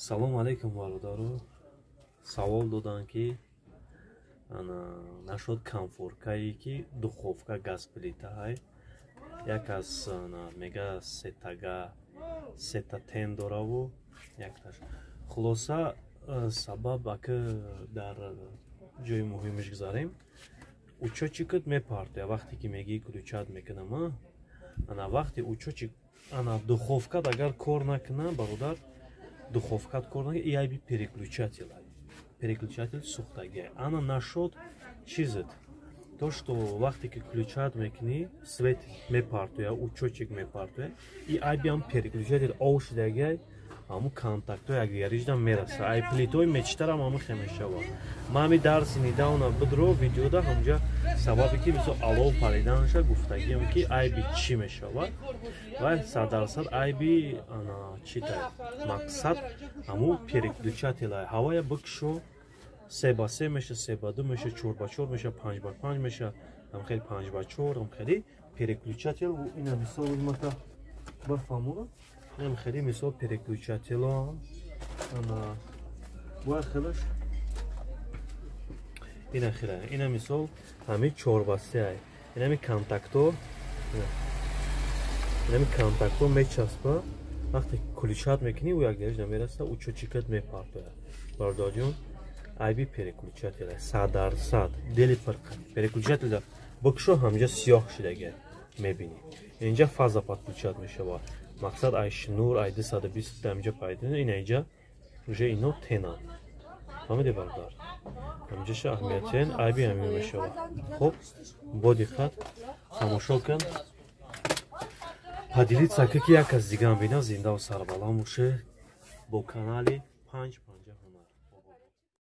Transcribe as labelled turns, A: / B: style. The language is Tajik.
A: Салом алейкум, бародаро. Савол доданд, ки нашуд конфоркае, ки духовка, газ плитаҳай, як аз мега сетага сета тен дораву якташ. Хулоса, сабаб ака дар ҷои муҳимаш гузарем. Учётчикат мепартоя, вақте ки мегӣ включать мекунам. Ана вақте учётчик, ана духовкат агар кор накуна, бародар, духовкат кор накуна, и айби переключатель, переключатель сӯхтагия. Ана нашуд чизет, то что вақте ки включать мекунӣ, свет мепартоя, учётчик мепартоя, и айбиам переключатель ов шудагиай, ҳамун контактҳои якдигарижда мераса. Ай плитои мечтарам ҳамун хе мешава. Ман ҳами дарси недавно бидро видеода, ҳамҷа сабабе ки мисол алов париданша гуфтагиам, ки айби чӣ мешава, ва 100% айби ана чита, мақсад ҳамун переключатель. Ҳавая бикшо, 3 ба 3 меша, 3 ба 2 меша, 4 ба 4 меша, 5 ба 5 меша, ҳам хеле 5 ба 4, ҳам хеле переключатель. Ина мисол мата бафаҳмонам, инам хеле мисол переключатело, ана бояд хелаш ина хела, ина мисол ҳами 4 ба 3 ай, инами контакто, инами контакто мечаспа. Вақте включать мекунӣ, ӯ якдигариш намераса, учётчикат мепартояд. Бародарҷон, айби переключатель 100%, дели фарқа. Переключатель бикшо, ҳамҷа сиёҳ шудага мебинӣ. Инҷа фаза подключать мешавад. Мақсад ай шнур ай 220 амҷа пайдо, ина инҷа уже ино тенанд. Фаҳмиди, бародар? Ҳамҷаша аҳамиятен, айби ҳамин мешавад. Хуб, бо диққат тамошо кун, поделиться ки як аз дигам бина. Зиндаву сарбаланд боше бо канали Панҷ Панҷа Ҳунар.